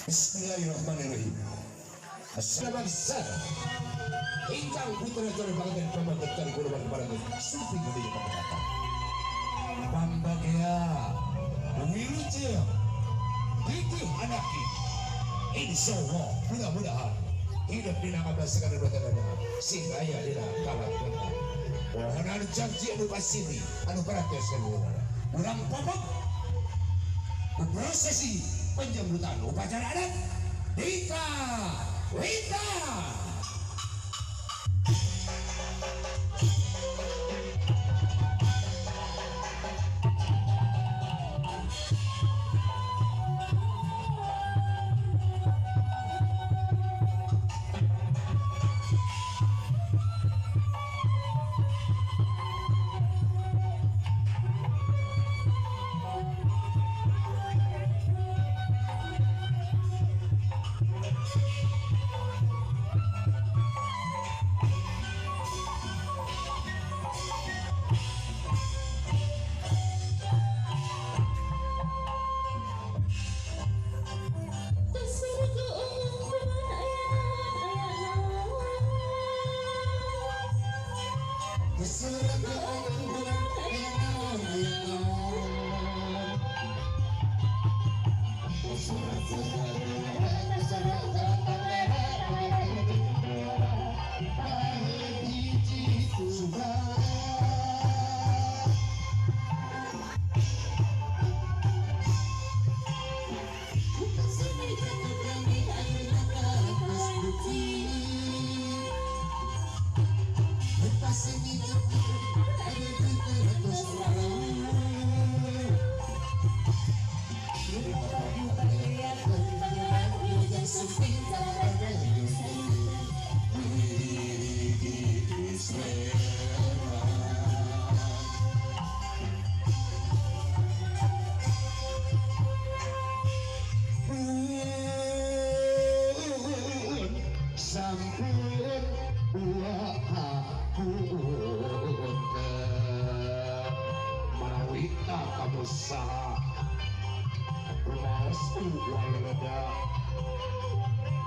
Bismillahirrahmanirrahim. Assalamualaikum. Ingkang putra jalan banget pembangunan kula bareng supi gede pembangunan. Pambagea wilujeng titih anaki. Insyaallah mudah-mudahan hidup dina kabasikan dina sing aya dina kalakon. Pohonan janji anu pasini anu parantos urang popok prosesi penjemputan upacara adat Dika Wita.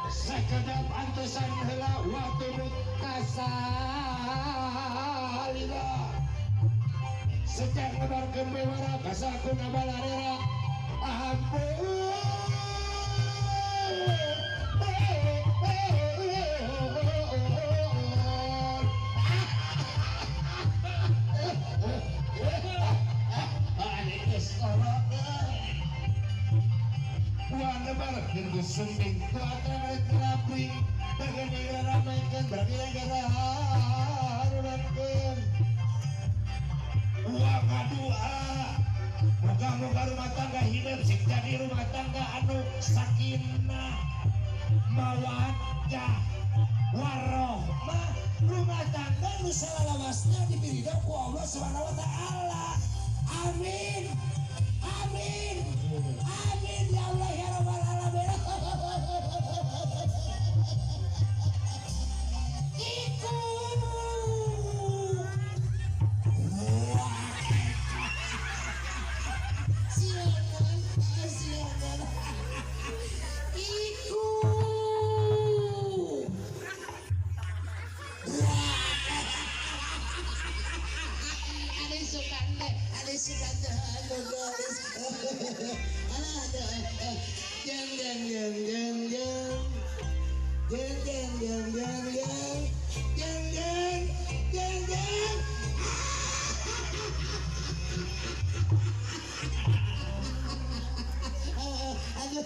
Sekedap antusan heula waktu kasalila sejak ngebarkeun bewara kasakuna balarera ampun. Sumbing kuatan kelaping bagai ramaikan berarti uang ngadua moga-moga rumah tangga hidup sing jadi rumah tangga anu sakinah mawaddah warohmah rumah tangga nu salalawasna dipilih ku Allah Subhanahu wa taala. Amin amin amin ya Allah ya rabbal alamin. Iku sianan sianan iku ada sukante ada sukante ada garis ada jeng jeng jeng jeng jeng jeng jeng jeng jeng jeng jeng jeng jeng jeng. Aduh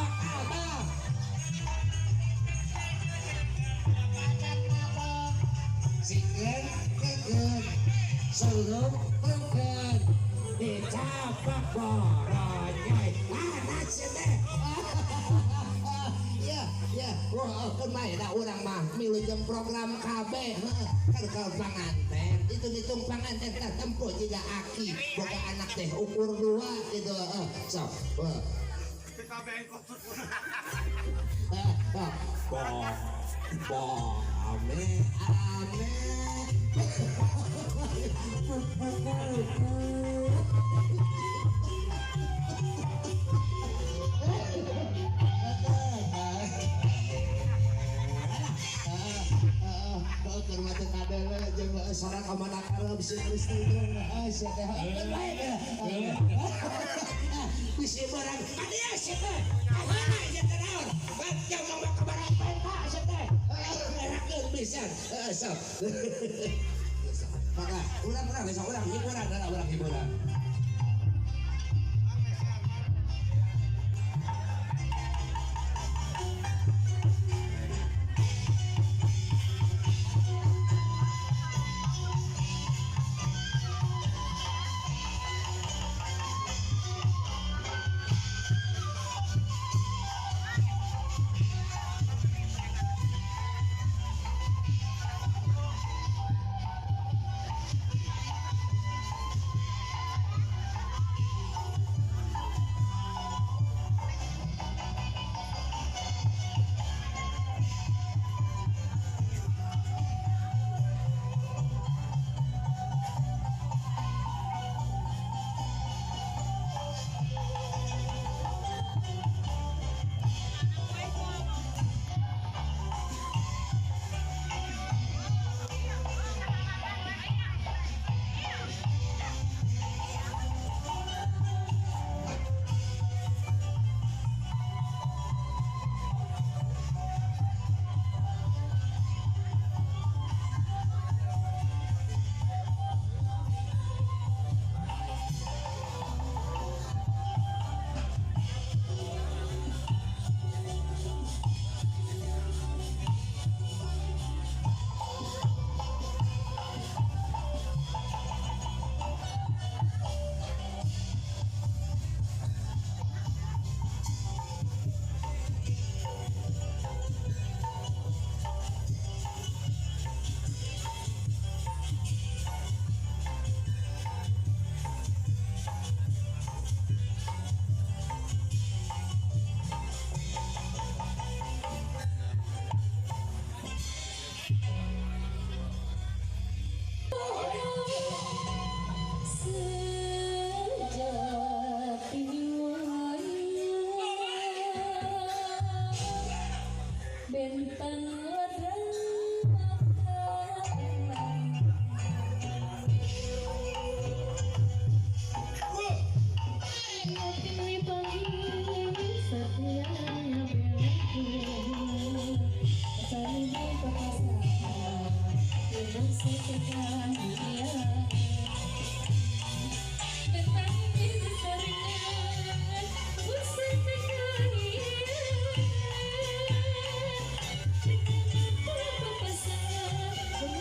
Boronyoi larat sia teh. Ya ya wah keun bae da urang mah milu jeung program KB heuh kan ka panganten hitung-hitung panganten tah tempo jiga aki boga anak teh ukur 2 gitu sok bo bo ame ame sarang kamana karep si Kristi sia teh bisi barang kadieu sia teh kamana sia teh naon jang mah ka barang penta sia teh ngerakeun pisan sok maka urang-urang besok urang hiburan lah urang hiburan. Yeah.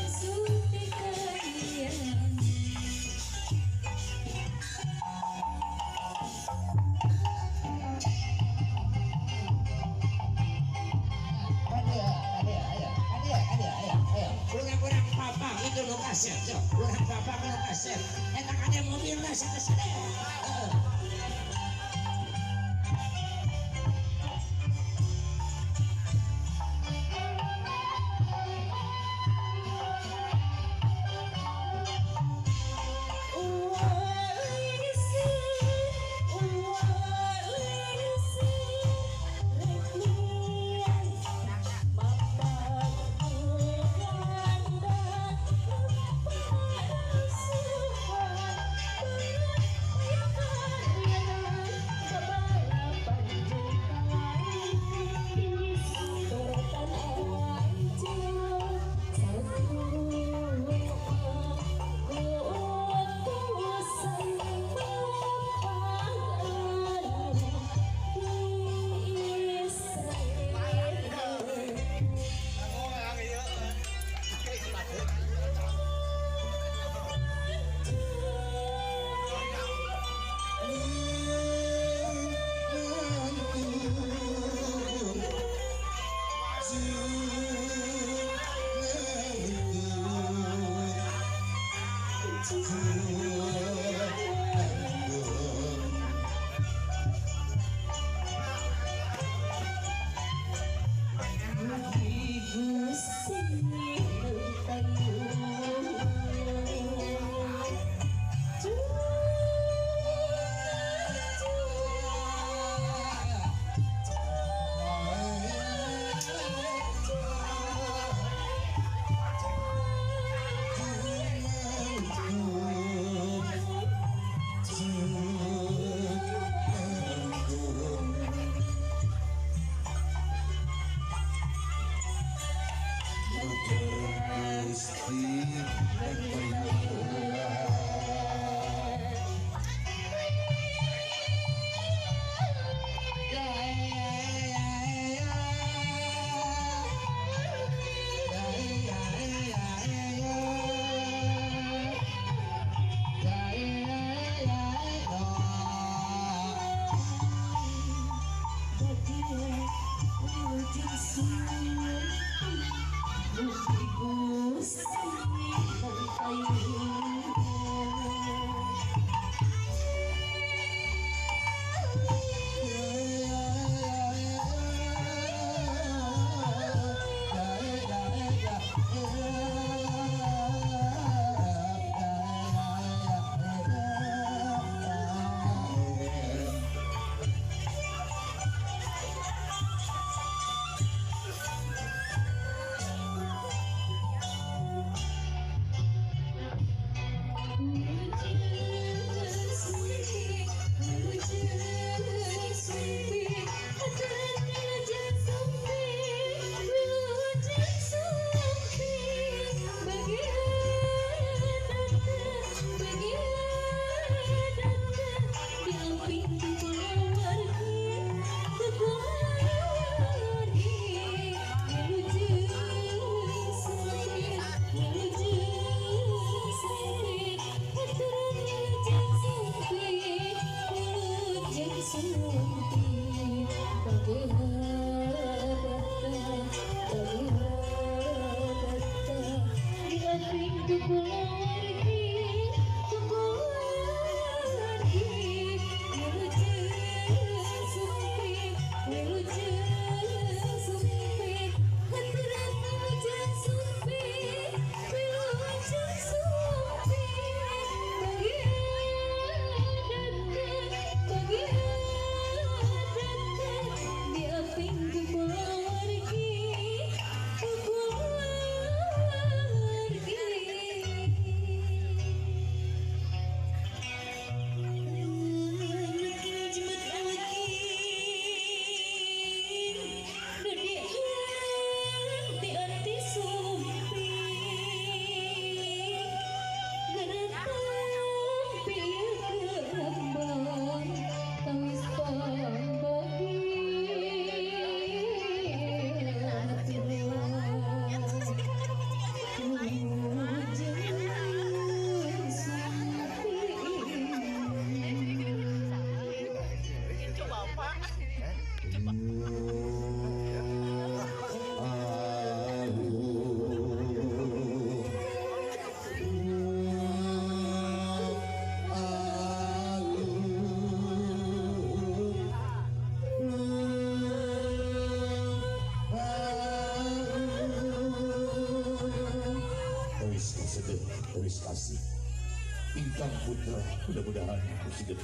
Ingkang putra mudah-mudahan presiden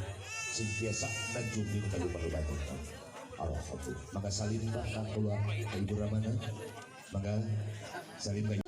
sing biasa nanjung di kabupaten. Alhamdulillah. Maka salin Pak kang keluar Ibu Ramana. Maka salin Pak.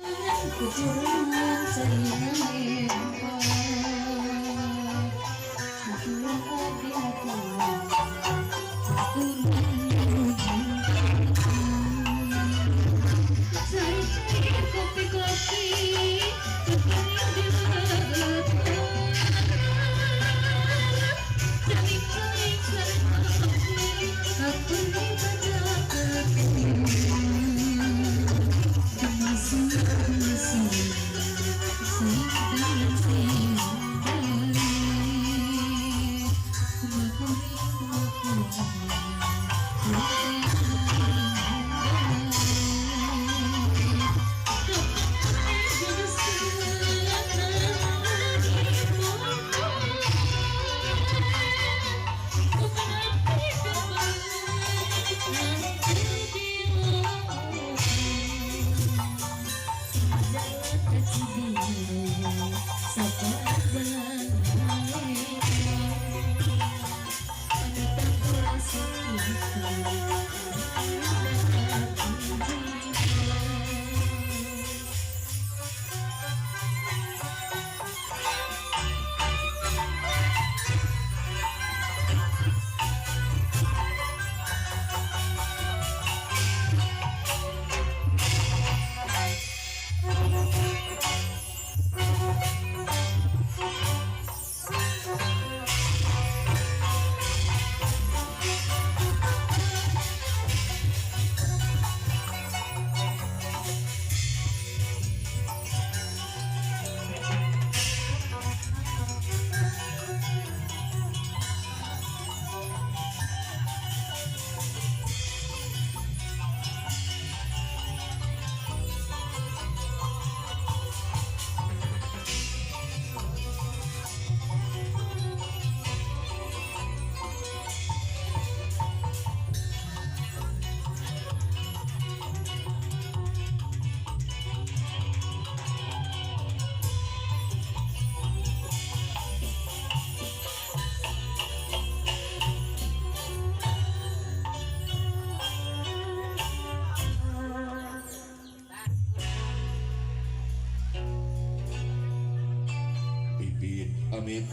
Pamit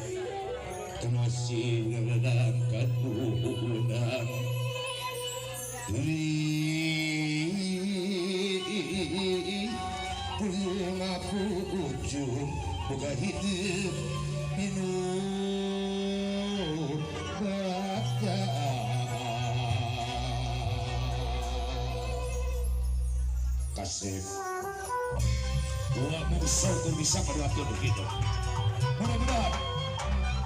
Kanasih ngangkat unang Bunga ujung boga hidup minum bagja kasih dua musuh tuh bisa berlaku begitu. Mudah-mudahan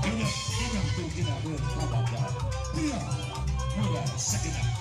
tidak ingat tuh kita berkabagian. Iya, mudah segenap.